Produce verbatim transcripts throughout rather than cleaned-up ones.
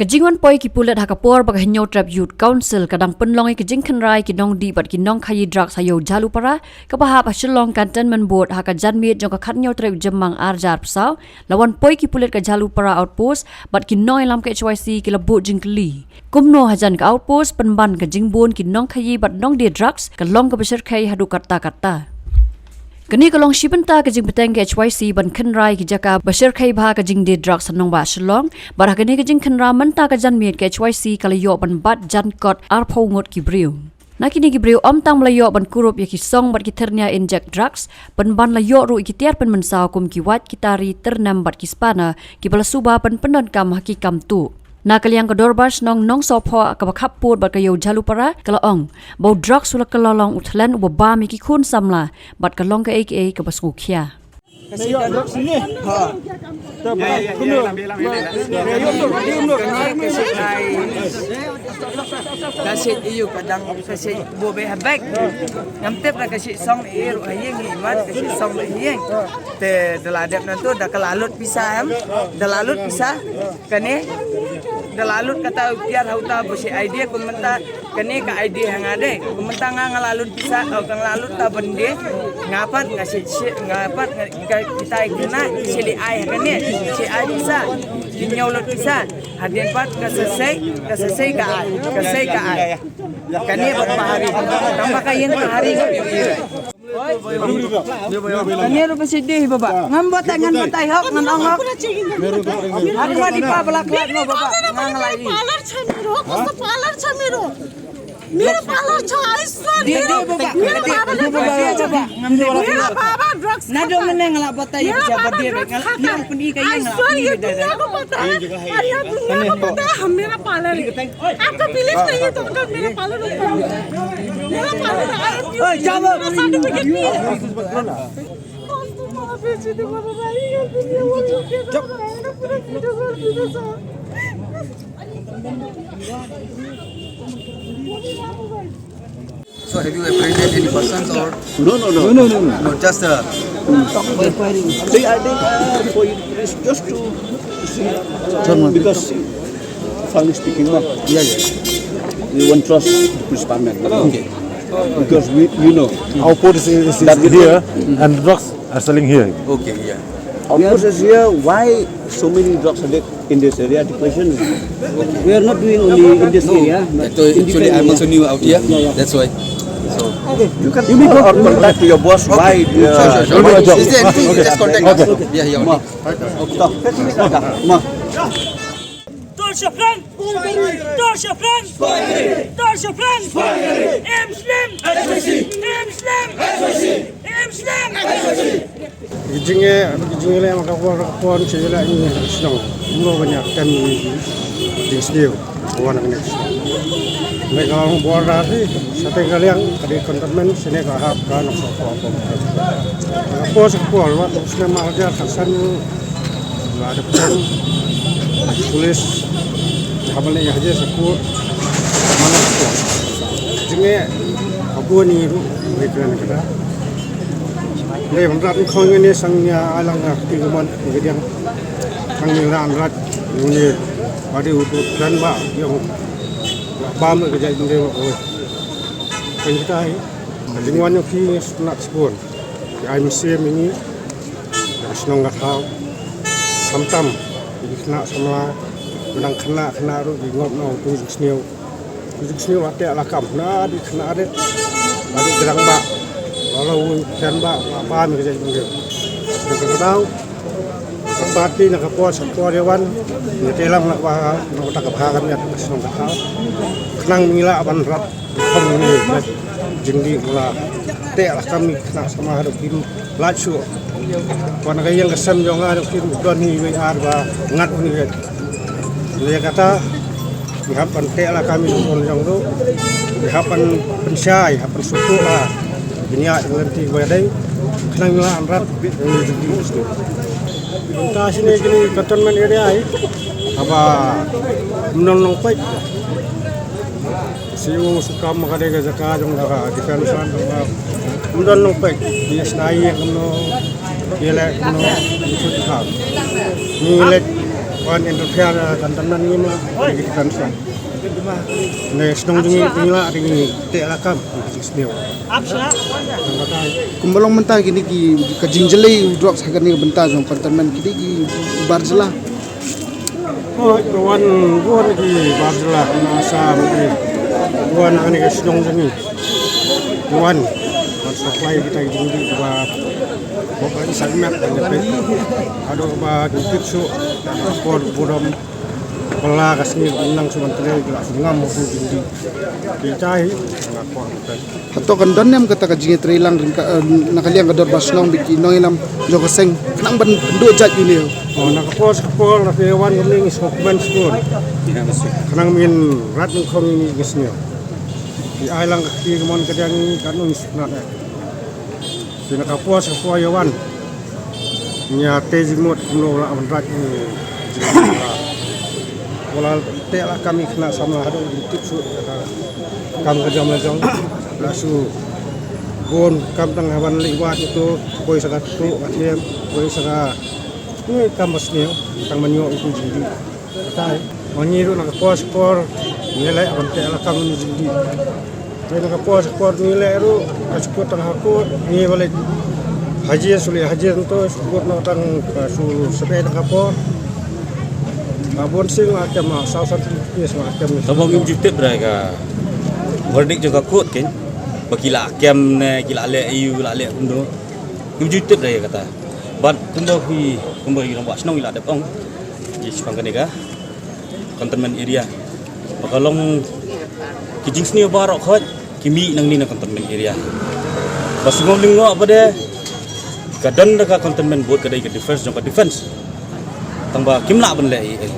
Ka jingwan poi ki pulit ha ka por ba ka Hynñiewtrep Youth Council ka dang pynlong ïa ka jingkhynra ïa ki nongdih bad ki nongkhaïi drugs ha Ïew Jhalupara, kaba hap ha Shillong Cantonment Board, ha ka janmiet jong ka khathynñiewtrep Jymmang arhajar arphew saw, la wan poi ki pulit ka Jhalupara Outpost bad ki nongïalam ka H Y C ki la buh jingkylli kumno hajan ka outpost pynban ka jingbun ki nongkhaïi bad nongdie drugs ka long kaba shyrkhei haduh katta katta. Kane ka long shi bynta ka jingbteng ka H Y C ban khynra ïa ki jaka ba shyrkhei bha ka jingdie drugs ha nongbah Shillong, bad ha kane ka jingkhynra mynta ka janmiet ka H Y C ka la ïoh ban bat jan kot arphew ngut ki briew. Na kine ki briew ym tang ba la ïoh ban kurup ïa ki song bad ki thyrnia injek drugs, pynban la ïoh ruh ïa ki tiar pynmynsaw kum ki wait, ki tari, tyrnem bad ki spanner kiba la suba ban pyndonkam ha ki kam tuh. Na ka liang ka Dorbar Shnong Nongsohphoh kaba khappud bad ka Ïew Jhalupara ka la ong ba u drugs u la kylla long u thlen uba bam ïa ki khun samla bad ka long kaei kaei kaba sngewkhia. Ka shait ïa u ka dang ka shait bo be ha bek. Ngam tip la ka shait song ïa u ha ïing, i mat ka shait song ïa u ha ïing. Te da la dep nangtu da ka la lut pisa em. Da la lut pisa. Kane da la lut kata u tiar ha uta ba shait idea kum mynta. Kane ka idea ha nga de. Kum mynta nga nga la lut pisa, oh, ka nga la lut ta ban die. Nga pat nga shait shait, nga pat nga ka kita i kena shait li ai ha kane. Shait ai pisa. Ki ñiew lut pisa. Hadien pat ka sa sei, ka sa sei ka ai, ka sei ka ai. Kane bad pahari. Tang ba ka ïeng pahari. Kane ruh ba shait dih baba. Ngam batai, ngan batai hok, ngan ong hok. Aku mah di pa bala kuat no baba. Ngan ngalai. Parlor cha mero, ko sa parlor cha mero. Mero parlor cha, I swear. Dih, dih, baba. Mero parlor cha, mero baba, baba. Mero baba drugs. Nado mene ngala batai ya siapa dia. Ngala pini ka yang ngala pini beda. Dunia ko pata hai. Arya dunia ko pata hai, hum mera parlor hai. आपका बिलीफ नहीं है तो उनका मेरा पालन ऊपर हो जाए। मेरा पालन, I am, ओए, जाओ। मेरा सर्टिफिकेट नहीं है। कौन तुम वहाँ पे सीधे बोल रहा है? ये दुनिया वो लोग के चुप। पूरा सीधे बोल, सीधे बोल। So have you apprehended any persons or? No, no, no. No, no, no, no. No, just, uh, the idea for you is just to see, uh, because frankly speaking, no? Yeah, yeah. We won't trust the police department. Okay. Because we, you know, our police is, is that here and drugs are selling here. Okay, yeah. Our police is here. Why so many drugs are there in this area? The question is, we are not doing only in this area, but actually, I'm also new out here. Yeah, yeah. That's why. So, okay. You can, you may go or contact to your boss. Okay. Why? Sure, sure, sure. Is there anything? Okay. Just contact us. Okay. Yeah, yeah. Ma. Okay. Torture front! Torture front! Torture front! Em Slim! Em Slim! Em Slim! Ki jingeh, ki jingeh leh ma ka por, ka por, ki jingeh leh ni shnong. Mlo ban ïa tem jingsniew. Wan ka ni shnong. Leh ka long bor da ti, sa teng ka liang, ka dei containment, sini ka hap ka Nongsohphoh. Ka por sa ka por, wat snem arhajar khatsan, la dep tem, police, hap ban leh ïa hajar sa kur, mana sa kur. Jingeh, ka bun ni ruh, ni kren ka da. Dei ban rat khong ngin ne sang nia ai lang nga kti kumon ngi diang. Sang ni ran rat ngin ne ba dei u tu kren ba yong ba me ka jai dei ba oi. Kan kita ai. Ka jingwan yong ki snak sbun. Ki ai misi mini. Ka shnong ka thaw. Samtam. Ki khynnah samla. Nang khynnah khynnah ruh ki ngop na u tu jingsniew. Jingsniew la teh la kam na di khynnah rit. La di grang ba. La la u kren ba la ba mi ka jai jingim. Ka ka dau. Ka party na ka por sa por ïa wan. Ngi te lang la ba na ka ta ka bha ka miat ka shnong ka thaw. Khnang ngi la ban rat. Kham ngi ka jingdih la teh la kam ngi khynnah samla haduh kim. Lait shuh. Wan ka ïing ka sem jong nga dok ki don hi wei ar ba ngat uni wei. Lei kata, ngi hap ban teh la kami don jong tu. Ngi hap ban pynshai, hap ban sutu la. Bini ai lenti wei dei. Khnang la an rat, ngi jingdi ustu. Mynta shini kini cantonment area ai. Haba mnon nong pek. Siu sukam ma ka dei ka jaka jong ka defense line jong ka. Mdon nong pek, ni snai ye kumno, ye le kumno, ni sut ka. Ni le, Wan interfere, uh, kan tandan ngi ma, ngi kan sa. Ne shnong jong ngi ngi la ring te la kam. Sniew. Kumba long mynta kine ki ka jingjlei drugs ha kane ka bynta jong containment kine ki bar jylla. Oh, wan wan ki bar jylla na sa ki wan kane ka shnong jong ngi. Wan wan supply kita ki jingdi ba ba kan sa mat kan pe. Ado ba ki tip su por burom. Pala ka sngi nang suban tlei ka la ngam hu indi. Ki chai nga kwah ka. Hato kan don nem kata ka jingïatreilang ryngkat, eh, na ka liang ka dorbar shnong bad ki nongïalam jong ka seng khnang ban kynduh jait ïa une. Oh, na ka por sha ka por na ka wan ka ning is hok ban skur. Khnang min rat nyngkong ïa une ka sngi. Ki ai lang ka ki ka mon ka diang ka nung is na. Te na ka por sha ka por ïa wan. Ngi ïa te jingmut kumno la ban rat ngi. Wala te la kam i khynnah samla haduh jingtip shuh ka kam ka jam la jong. La shu bun kam tang ha ban leit wad ïa uto, poi sa ka tuh ka thiam, poi sa ka, ngi kam ba sniew tang ban ïoh ïa uto jingdih. Katai ma ngi ruh na ka por sha ka por ngi leh ban teh la kam ngi jingdih. Te na ka por sha ka por ngi leh ruh ka shu kut tang ha kut ngi ba leh haji, shu leh haji nto shu kut na tang, eh, shu sdei tang ka por. Ka bun sing la kem ma saw san yes ma kem. Tang ba ngim ju tip re ka verdict jong ka kut ken ba ki la kem ne ki la leh aiu, ki la leh kumno. Ngim ju tip re kata. Bad kumba ki, kumba ki rangbah shnong ki la dep ong. Ki shu kane ka containment area. Ba ka long ki jingsniew baroh khoit ki mih nangne na containment area. Ba sngewlyngngoh ba dei ka don da ka containment board ka dei ka defense jong ka defense. Tang ba kim lah ban leh ei ei.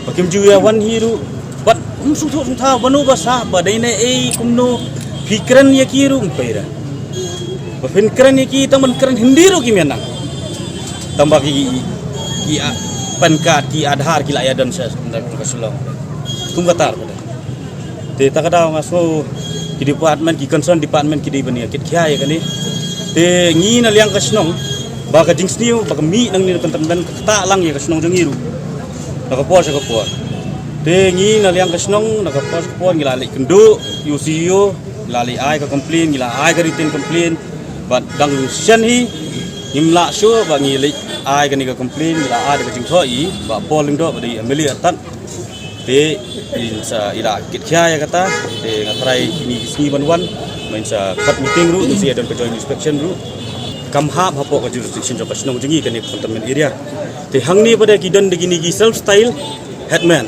Ba kim ju ïa wan hi ruh bad um sngewthuh sngewthaw ba no ba sah ba dei ne ei kumno phi kren ïa ki ruh um pei re. Ba phin kren ïa ki tang ban kren Hindi ruh kim ïa nang. Tang ba ki, ki a, pan ka ki Aadhaar ki la ïa don sha ka Shillong. Kum ka tar ba dei. Te ta ka daw nga sngew ki department, ki concern department ki dei ban ïa kit khia ïa kane. Te ngi na liang ka shnong ba ka jingsniew ba ka mih nangne na containment ka ktah lang ïa ka shnong jong ngi ruh. Na ka por sha ka por. Te ngi na liang ka shnong na ka por sha ka por ngi la leit kynduh ïa u C E O, ngi la leit ai ka complain, ngi la ai ka written complain. Bad dang shen hi ngim lah shuh ba ngi leit ai kane ka complain, ngi la ai da ka jingthoh i Bah Paul Lyngdoh ba dei M L A artat. Te in sa i la kit khia ïa kata. Te nga trai kine ki sngi ban wan ma in sa khot meeting ruh, in sa ïa don ka joint inspection ruh. Kam hap hapoh ka jurisdiction jong ka shnong jong ngi kane ka containment area. Te hangne ba dei ki don da kine ki self style headman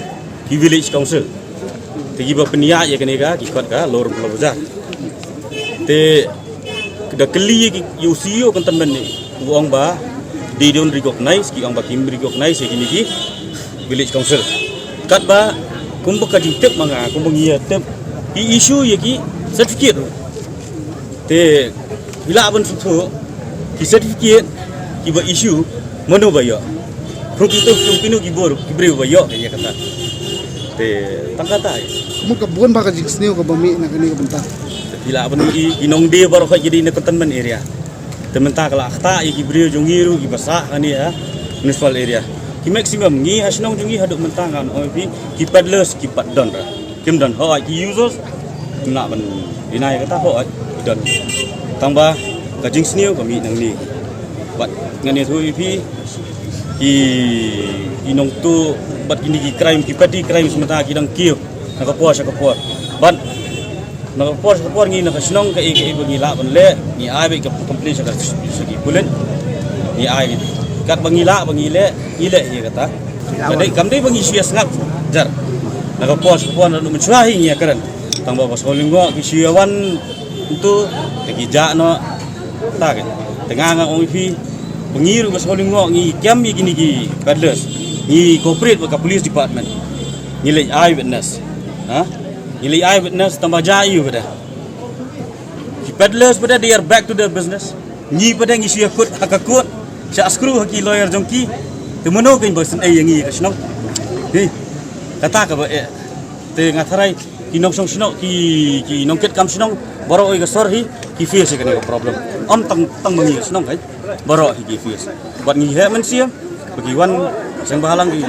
ki village council. Te kiba pynïaid ïa kane ka ki khot ka Lower Umphla Bazar. Te da kylli ïa ki, ïa u C E O containment ne u ong ba they don't recognize, ki ong ba kim recognize ïa kine ki village council. Katba kumba ka jingtip ma nga, kumba ngi ïa tip ki issue ïa ki certificate ruh. Te phi lah ban sngewthuh ki certificate kiba issue mano ba ïoh. Phi kito phi kino ki bor ki briew ba ïoh ïa kata. Te tang kata. Kumno ka bun ba ka jingsniew kaba mih na kane ka bynta. Te phi lah ban i ki nongdie baroh ki dei na containment area. Te mynta ka la ktah ïa ki briew jong ngi ruh kiba sah kane ha municipal area. Ki maximum ngi ha shnong jong ngi haduh mynta ngan ong ïa phi ki peddlers ki pat don ra. Kim don hooid ki users. Kim lah ban deny kata hooid ki don. Tang ba ka jingsniew ka mih nangne. Bad ngan ïathuh ïa phi ki, ki nongtuh bad kine ki crime, ki petty crimes mynta ki dang kiew na ka por sha ka por. Bad na ka por sha ka por ngi na ka shnong kaei kaei ba ngi lah ban leh ngi ai beit ka complain sha ka, sha ki pulit. Ngi ai beit katba ngi lah ba ngi leh, ngi leh ïa kata. Ka dei, kam dei ba ngi shu ïa sngap jar. Na ka por sha ka por na mynshwa hi ngi ïa kren. Tang ba ba sngewlyngngoh ki shu ïa wan ntu te ki jah noh. Ta ke te nga nga ong ïa phi ba ngi ruh ba sngewlyngngoh ngi kem ïa kine ki peddlers. Ngi cooperate bad ka police department. Ngi leit eye witness. Ha? Ngi leit eye witness tang ba jia ïa u ba dei. Ki peddlers ba dei they are back to their business. Ngi ba dei ngi shu ïa kut ha ka kut. Sha screw ha ki lawyer jong ki. Te mano kein ba sngewsih ïa ngi ka shnong. Hi. Kata kaba eh. Te nga tharai ki nongshong shnong ki, ki nongkit kam shnong baroh ïa ka sor hi ki face ïa kane ka problem. Ym tang, tang ba ngi ka shnong kai. Baroh hi ki face. Bad ngi heh mynsiem ba ki wan Seng bahalang ki,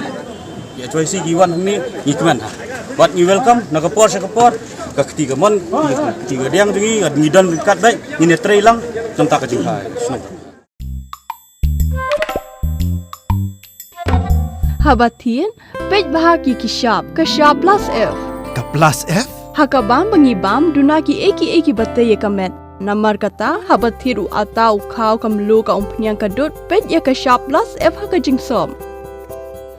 ki H Y C ki wan hangne ngi kmen ha. Wat ngi welcome na ka por sha ka por, ka kti ka mon, ka kti ka diang jong ngi, ngi don ryngkat bad ngi ne trei lang jong ta ka jingkhai. Snow. Haba thied, peit bha ki ki shap, ka shap plus F. Ka plus F? Ha ka bam ba ngi bam, duna ki ei ki ei ki ba tei ïa ka met. Namar kata, haba thied u ata u khaw ka mluh ka umphniang ka dud, peit ïa ka shap plus F ha ka jingsop.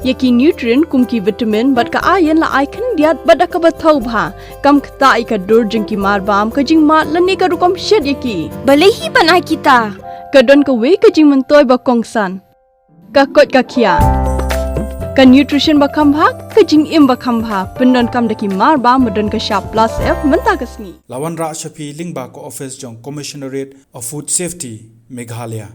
Ïa ki nutrient kum ki vitamin bad ka iron la ai khyndiat bad da kaba thaw bha. Kam ktah ïa ka dur jong ki marbam, ka jingmad lane ka rukom shet ïa ki. Balei hi ban ai kita? Ka don kawei ka jingmyntoi ba kongsan. Ka koit ka khiah. Ka nutrition ba kham bha, ka jingim ba kham bha. Pyndonkam da ki marbam ba don ka shap plus F mynta ka sngi. La wanrah sha phi lyngba ka office jong Commissionerate of Food Safety, Meghalaya.